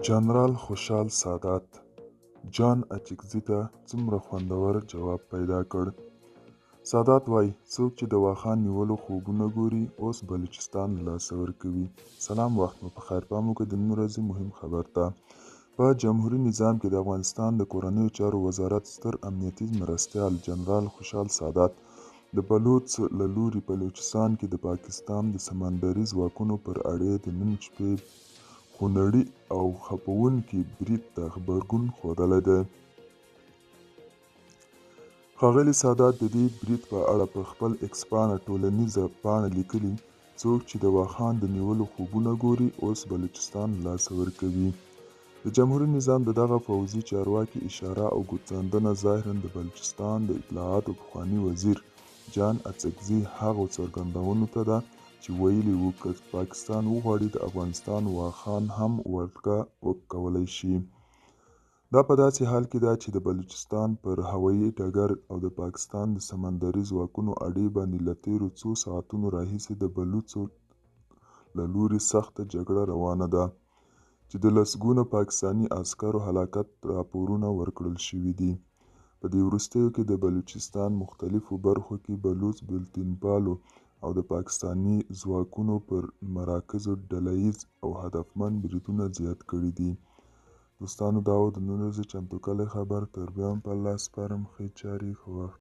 جنرال خوشحال سادات، جان اچکزي ته څومره خوندور جواب پیدا کړ. سادات وايي، څوک چې د واخان نیولو خوبونه ګوري، اوس بلوچستان له لاسه ورکوي. سلام وخت مو په خیر. پام وکړئ د نن ورځې مهم خبر ته. په جمهوري نظام کې د افغانستان د کورنیو چارو وزارت ستر امنیتي مرستیال جنرال خوشحال سادات د بلوڅ له لوري بلوچستان کې د پاکستان د سمندري ځواکونو پر اډې د نن شپې خونړي او خپوونکي برید ته غبرګون ښودلی دی. ښاغلي سادات د دې برید په اړه پر خپل ایکس پاڼه ټولنیزه پاڼه لیکلي، څوک چې د واخان د نیولو خوبونه ګوري، اوس بلوچستان له لاسه ورکوي. د جمهوري نظام د دغه پوځي چارواکي اشاره او ګوتڅنډنه ظاهراً د بلوچستان د اطلاعاتو پخواني وزیر جان اڅکزي هغو څرګندونو ته ده چې ویلي وو، که پاکستان وغواړي د افغانستان واخان هم ولکه کولی شي. دا په داسې حال کې ده چې د بلوچستان پر هوایي ډګر او د پاکستان د سمندري ځواکونو اډې باندې له تېرو څو ساعتونو راهیسې د بلوڅو له لوري سخته جګړه روانه ده چې د لسګونه پاکستاني عسکرو هلاکت راپورونه ورکړل شوي دي. په دې وروستیو کې د بلوچستان مختلفو برخو کې بلوڅ بېلتونپالو او د پاکستاني ځواکونو پر مراکزو ډله ییز او هدفمند بریدونه زیات کړي دي. دوستانو دا و د نن ورځې چمتو کړی خبر. تر بیا هم په الله سپارم. ښې چارې، ښه وخت.